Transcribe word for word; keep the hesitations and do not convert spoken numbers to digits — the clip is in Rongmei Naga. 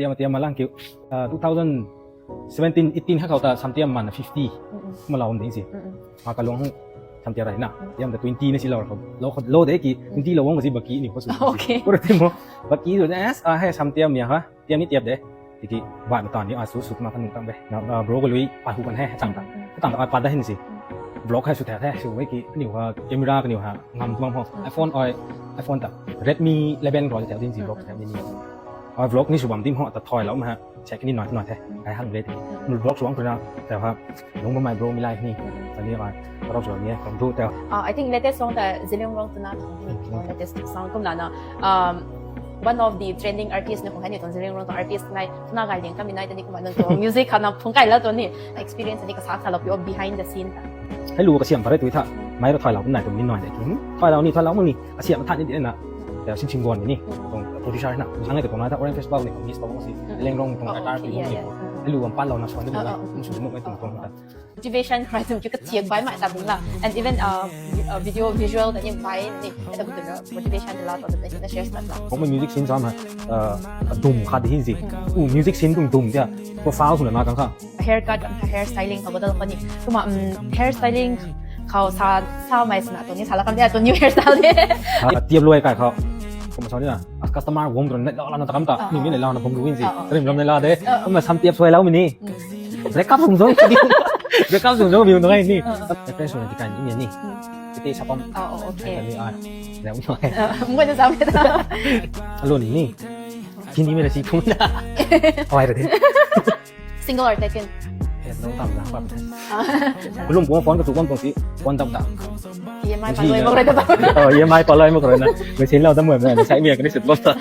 Tiam tiam malang kiu, two thousand seventeen eighteen ha khou ta samtiam mana fifty. Malou ding si. Ma kalung hung samtiam rai na. Tiam ta twenty na si lou khou. Lou khou lou de ki twenty lou wang si baki ni ko su. Okay. Kura timo baki tu as a he samtiam ya ha. Tiam ni tiap de. Tiki bai matan ni a su su ma kan tang be. Na bro ko lui pa hu kan he tang ta. Tang ta pa da hin si. Vlog hai su the the su wei ki ni ha camera ka ni ha ngam tuang ho. iPhone oi iPhone ta Redmi eleven ro te din si vlog te ni. Oi vlog ni su bam dim ho ta thoi lou ma ha. Check ni noi noi the. Ai hang le tiki. Vlog su ang puna te ha. Lung ba mai bro mi lai ni. Ani oi vlog su ni kam du te. Uh, I think latest song ta Zeliangrong tuna latest song kum na na. Um, one of the trending artist na kung hani tong Zeliangrong tong artist nai tuna gai ding kami nai tani kuma nang tong music khana phung kai la tong ni experience ni ka sa sa lo pyo behind the scene ta. Hello ka siam pare tu tha. Mai ro thoi lou nai tong ni noi de ki. Thoi lou ni thoi lou ni. A siam tha ni de na. Ya sim sim gon ni. Tong producer na. Sang ai tong na tha Orange Festival ni miss pa si. Zeliangrong tong ka tar pi ni. Hello am pa lou na suan de na. Sim sim mo tong tong ta. Motivation khou rui tum kiu kachiak bai mai ta bung la and even uh, uh, video visual ta ni bai ni ta bung motivation ta la ta ta share ta la. Kong music scene sam ha dum kha di hin si. U music scene tung dum dia profile suna na kang kha. Haircut kang kha hair styling khou dal pani. Kuma um, hair styling khou sa sa mai sna to ni sa la kam dia to new hairstyle de. Tiap luai kai khou. Kuma sa ni na as customer wong ron na la na ta kam ta ni ni la na bung win si. Rim ram na la de. Kuma sam tiap suai lou mi ni. Break up sung zong. Break up sung zong biu ngai ni. Depression na tikai ni ni. Kiti sapam. Oh, okay. Ni ai. Leu ngai. Mungkin na sam kita. Alone ni. Kini mei na si phung na. Awai ra de. Single or taken? Eh, nung tam na pap. Kulum pung phone ka tu kon pung si. Phone tam ta. EMI paloi mo re ta. Oh, EMI paloi mo re na. Mei sin lau tam mo na. Sai mi ka ni sit bom ta.